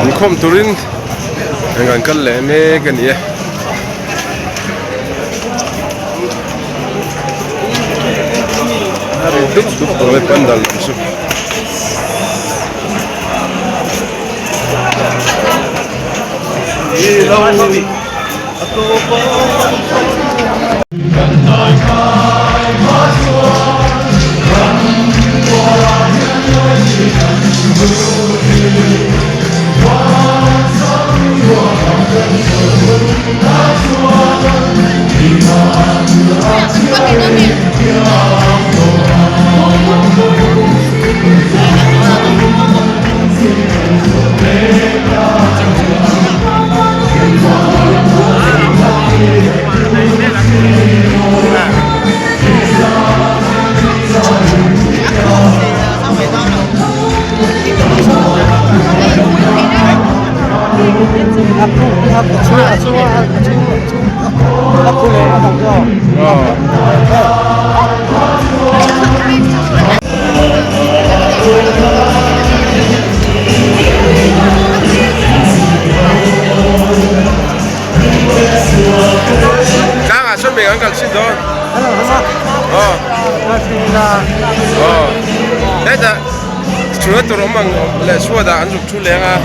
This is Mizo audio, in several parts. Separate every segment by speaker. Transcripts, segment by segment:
Speaker 1: Inkhawm turin eng an kal leh mek a ni e. A ri dup dup tawh mai pandal lam chu. Tlangah chuan mei an kal chin dawn. Aw. Aw. Hetah thuna tur awm ang leh chhuatah an zuk thu leng a.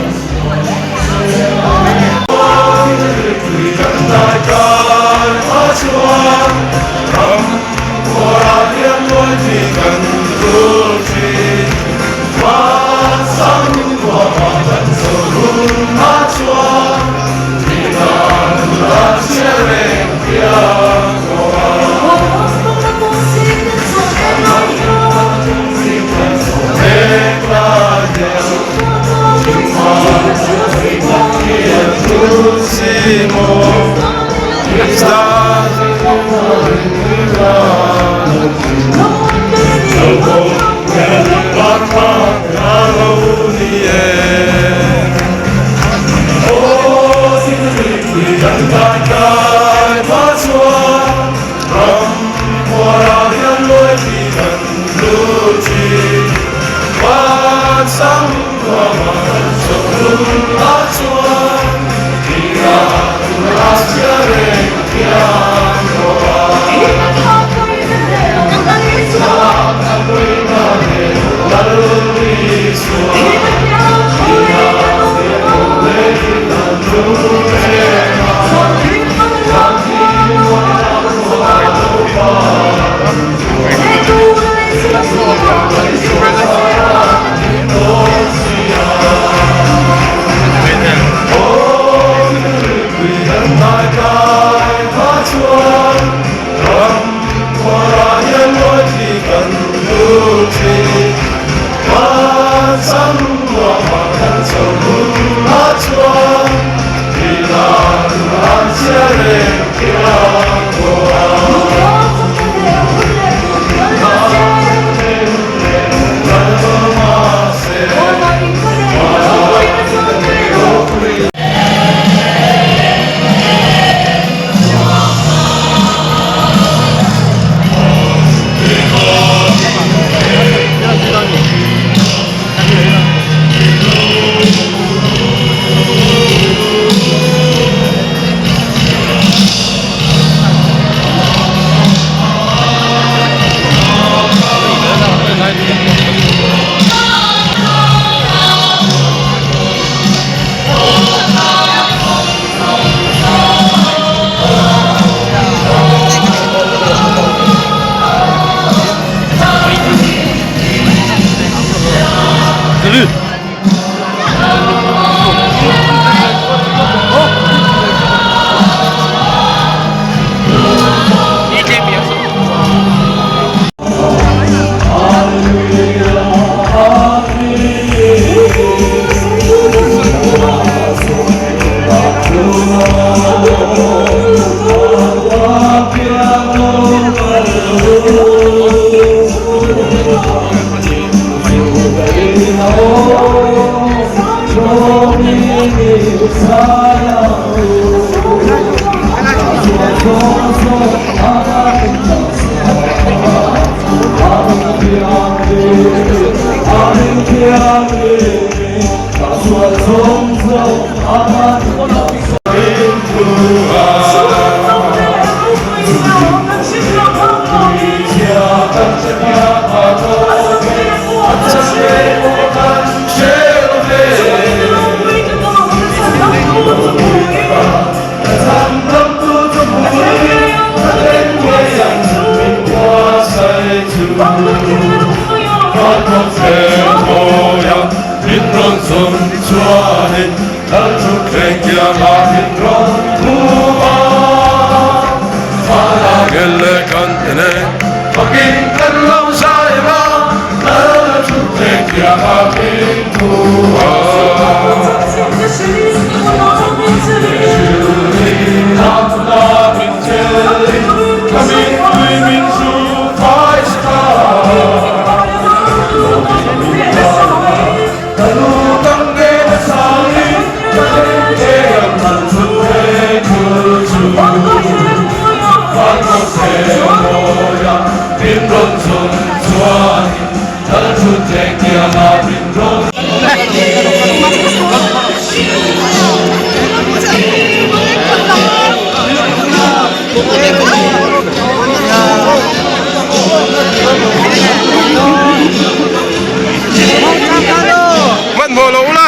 Speaker 1: Hmanhmawh lo ula.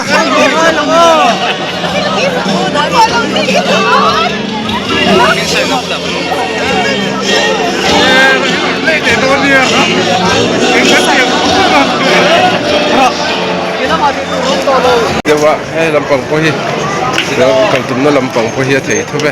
Speaker 1: Deuh a hei lampang pawh hi kal tumna lampang pawh hi a thei tho ve.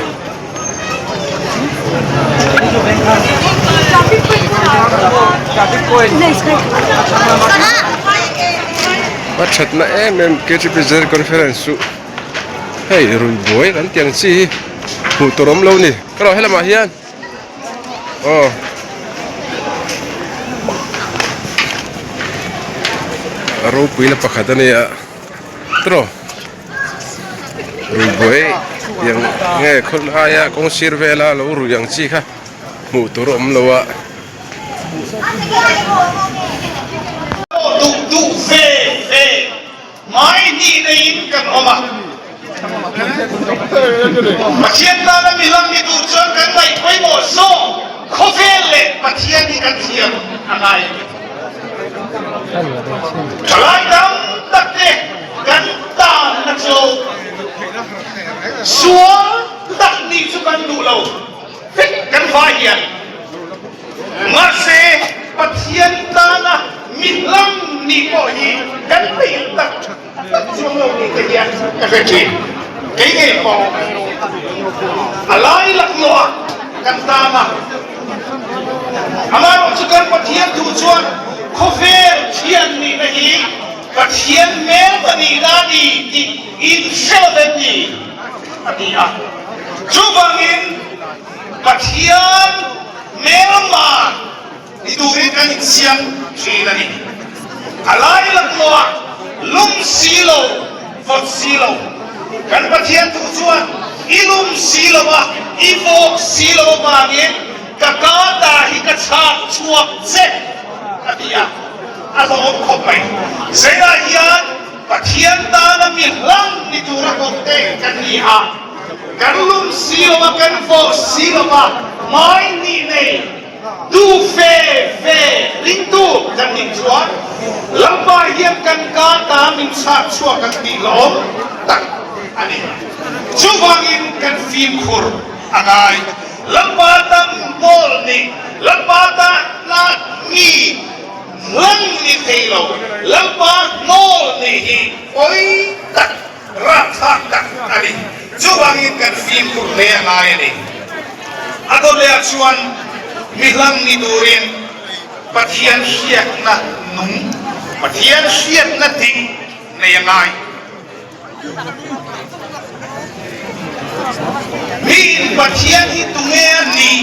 Speaker 1: A thatna em em KTP General Conference chu hei rui buai kan tih ang chi hi hmuh tur awm lo a ni ka lo helamah hian aw a ropuina pakhat a ni a tiraw. Rui buai tiang nge khawl aia kawng sir vela lo rui ang chi kha hmuh tur a awm lo a.
Speaker 2: Duh duh ve ve mai hnih neiin kan awm a. Pathian tana mi lam ni duh chuan kan ngaih pawimawh zawk khawvel leh Pathian hi kan thiam a ngai a ni. Thalai tam tak te kan tanna chu sual tak nih chu kan duh lo vek kan vai hian. Mahse Pathian tana mi hlam nih pawh hi kan peih tak tak chuang lo ni te hian ka hre thin. Kei ngei pawh a lai laklawh ah kan tan a. Amaherawhchu kan Pathian thu chuan khawvel thian nihna hi Pathian hmel ka nihna a ni tih inhre lo em ni? a ti a. Chuvangin Pathian hmelma ni turin kan insiam thin a ni. A lai laklawh lum si lo, vawt si lo. Kan Pathian thu chuan i lum si lo a, i vawk si lo avangin ka ka ta hi ka chhak chhuak che a ti a, a hlawm khawp mai. Zeinah hian Pathian tana mi hlang ni tura kawpte kan ni a, kan lum si lo a, kan vawk si lo a, hmai nih nei Du fe fe ringtu kan nih chuan Lalpa hian kan ka ta min chhak chhuak ang tih lawm tak a ni. Chuvangin kan fimkhur a ngai. Lalpa tam bawl nih, Lalpa ta na mi hlang ni thei lo, Lalpa hnawl nih hi pawi tak, rapthlak tak a ni. Chuvangin kan fimkhur hle a ngai a ni. A dawleh chuan mi hlang ni turin Pathian hriatna nung, Pathian hriatna dik nei a ngai. Miin Pathian hi tunge a nih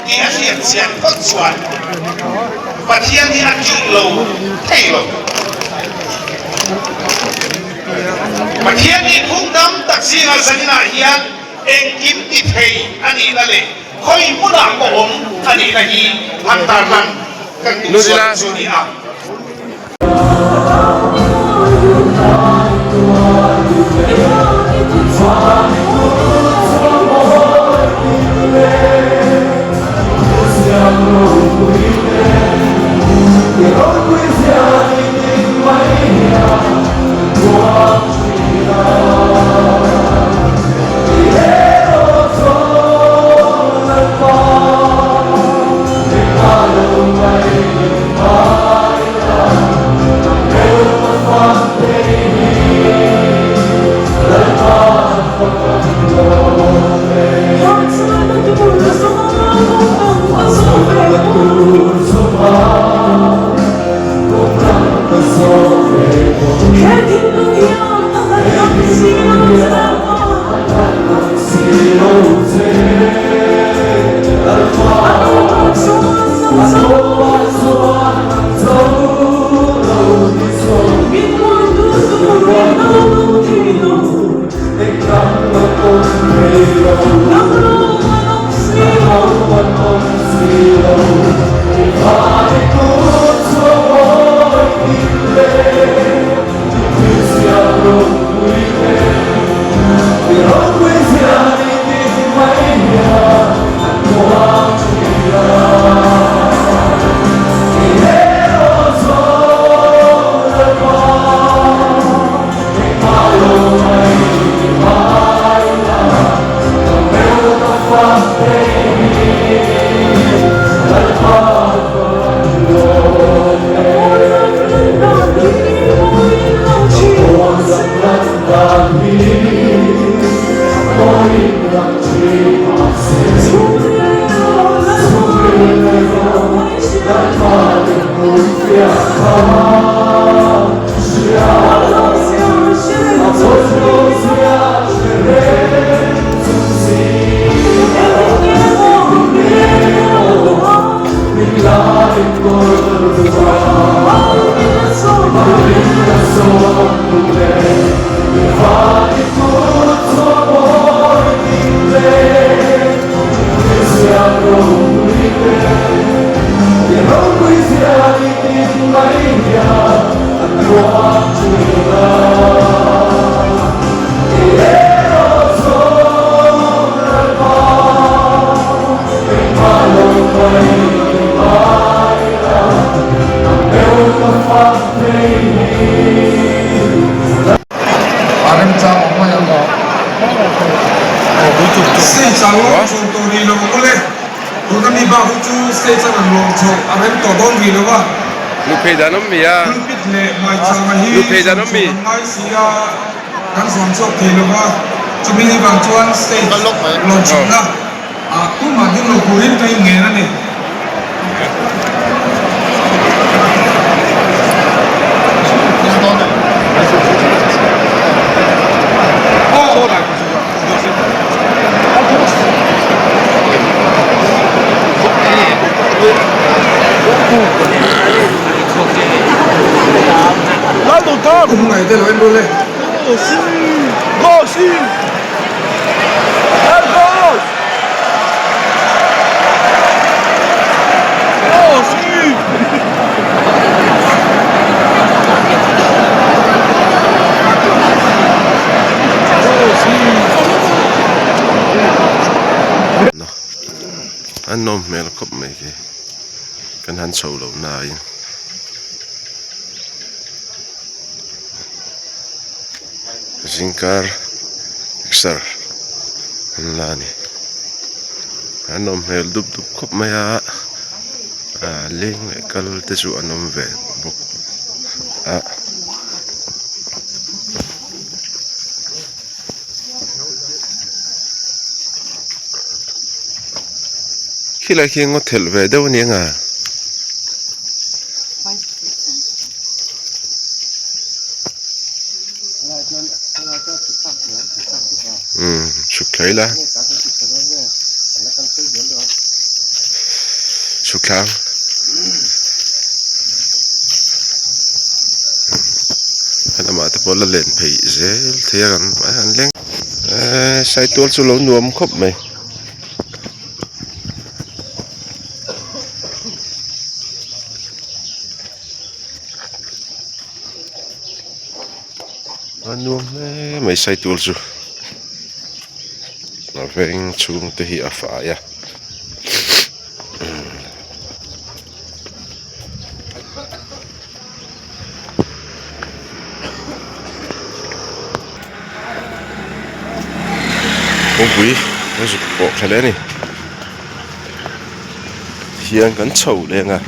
Speaker 2: tih a hriat chian phawt chuan Pathian hi a tih lo thei lo. Pathian nih phung tam tak zingah zaninah hian Engkim ti thei a nihna leh khawi hmunah pawh awm a nihna hi han tarlan kan duh chuan chu a ni a.
Speaker 3: Stage a lawm chho tawh rih lo ang le. Tuna mi bak hi chu stage a rawn lawm chho a rem tawh dawn rih lo a. Pulpit leh maichama hi zawn chhuah an ngai si a, kan zawn chhuak thei lo va. Chumi hi vang chuan stage lawm chhohna ah tumah ding lo turin ka inngen a ni.
Speaker 1: A nawm hmel khawp mai khi kan han chho loh nain. Zingkar exer an la a ni an awm hmel dup dup khawp mai a ah leng leh kal te chu an awm ve bawk a. Khilai khi ngaw thelh ve deuh a ni ang a. Umm chhuk thla ila chhuk thla ang helamah te pawh la len phei zel thei a kan an leng eee saitual chu lo nuam khawp mai. A nuam hle mai saitual chu a veng chhung te hi a fai a kawngpui a zuk pawh tha hle a ni hian kan chho leng a.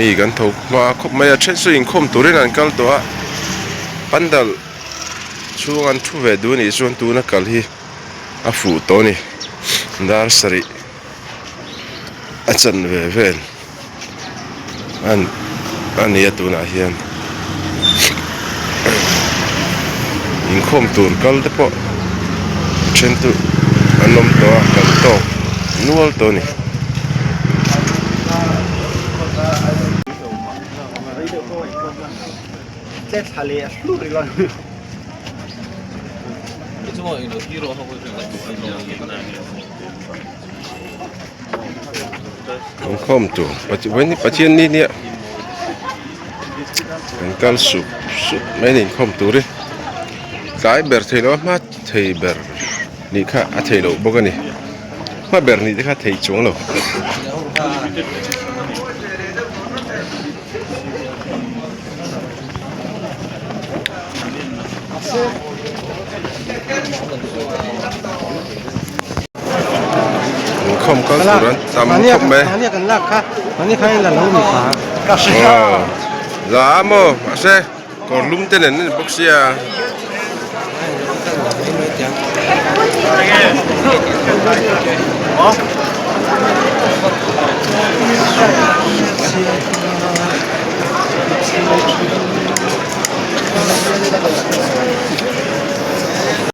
Speaker 1: Mi kan tho hma khawp mai a then chu inkhawm turin an kal tawh a pandal chhung an thu ve duh anih chuan tuna kal hi a fuh tawh a ni dar sarih a chan ve vel an a ni a tunah hian inkhawm tur kal te pawh a then chu an awm tawh a kan tawk nual tawh a ni. Inkhawm tur Pathian ni nia an kal sup sup mai a ni inkhawm tur hi tlai ber thei lo a hma thei ber nih kha a thei loh bawk a ni hma ber nih te kha a thei chuang lo. Inkhawm kal tur an tam khawp mai. Aw la a maw mahse kawr lum te nen a ni bawk sia.